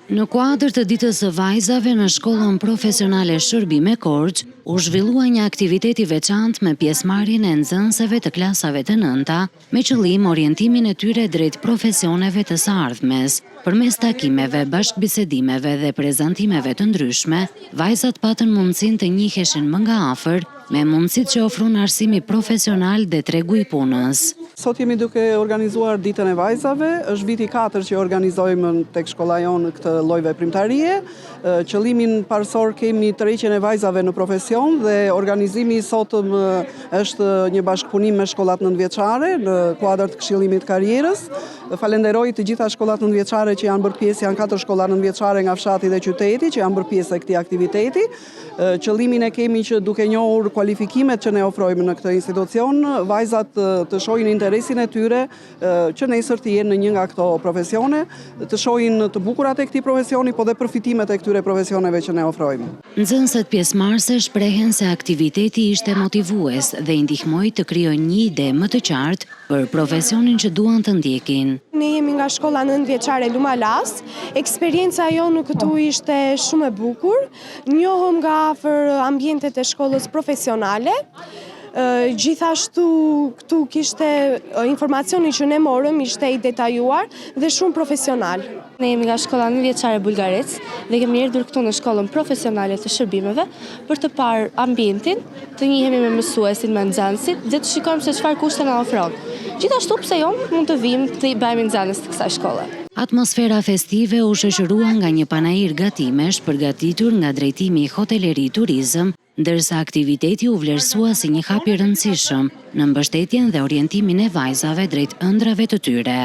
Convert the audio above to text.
Në kuadër të Ditës së Vajzave në Shkollën Profesionale Shërbime Korçë, u zhvillua një aktivitet i veçantë me pjesëmarrjen e nxënëseve të klasave të nënta, me qëllim orientimin e tyre drejt profesioneve të së ardhmes. Përmes takimeve, bashkëbisedimeve dhe prezantimeve të ndryshme, vajzat patën mundësinë të njiheshin më nga afër me mundësitë që ofron arsimi profesional dhe tregu i punës. Sot jemi duke organizuar Ditën e Vajzave, është viti i katërt që organizojmë tek shkolla jonë këtë lloj veprimtarie. Qëllimin parësor kemi tërheqjen e vajzave në profesion dhe organizimi i sotëm është një bashkëpunim me shkollat nëntëvjeçare në kuadër të këshillimit të karrierës. Falenderoj të gjitha shkollat nëntëvjeçare që janë bërë pjesë, janë katër shkolla nëntëvjeçare nga fshati dhe qyteti që janë bërë pjesë e këtij aktiviteti. Qëllimin e kemi që duke njohur kualifikimet që ne ofrojmë në këtë institucion, vajzat të shohin interesin e tyre që nesër të jenë në një nga këto profesione, të shohin të bukurat e këtij profesioni, po dhe përfitimet e këtyre profesioneve që ne ofrojmë. Nxënëset pjesëmarrëse shprehen se aktiviteti ishte motivues dhe i ndihmoi të krijojnë një ide më të qartë për profesionin që duan të ndjekin. Ne jemi nga shkolla nëntëvjeçare Lumalas. Eksperienca jonë këtu ishte shumë e bukur. Njohëm nga afër ambientet e shkollës profesionale. Gjithashtu këtu kishte informacioni që ne morëm ishte i detajuar dhe shumë profesional. Ne jemi nga shkolla nëntëvjeçare Bulgarec dhe kemi erdhur këtu në shkollën profesionale të shërbimeve për të parë ambientin, të njihemi me mësuesit, me nxënësit dhe të shikojmë se çfarë kushte na ofron. Gjithashtu pse jo mund të vijmë të bëhemi nxënës të kësaj shkolle. Atmosfera festive u shoqërua nga një panair gatimesh përgatitur nga drejtimi i Hoteleri Turizëm, ndërsa aktiviteti u vlerësua si një hap i rëndësishëm në mbështetjen dhe orientimin e vajzave drejt ëndrrave të tyre.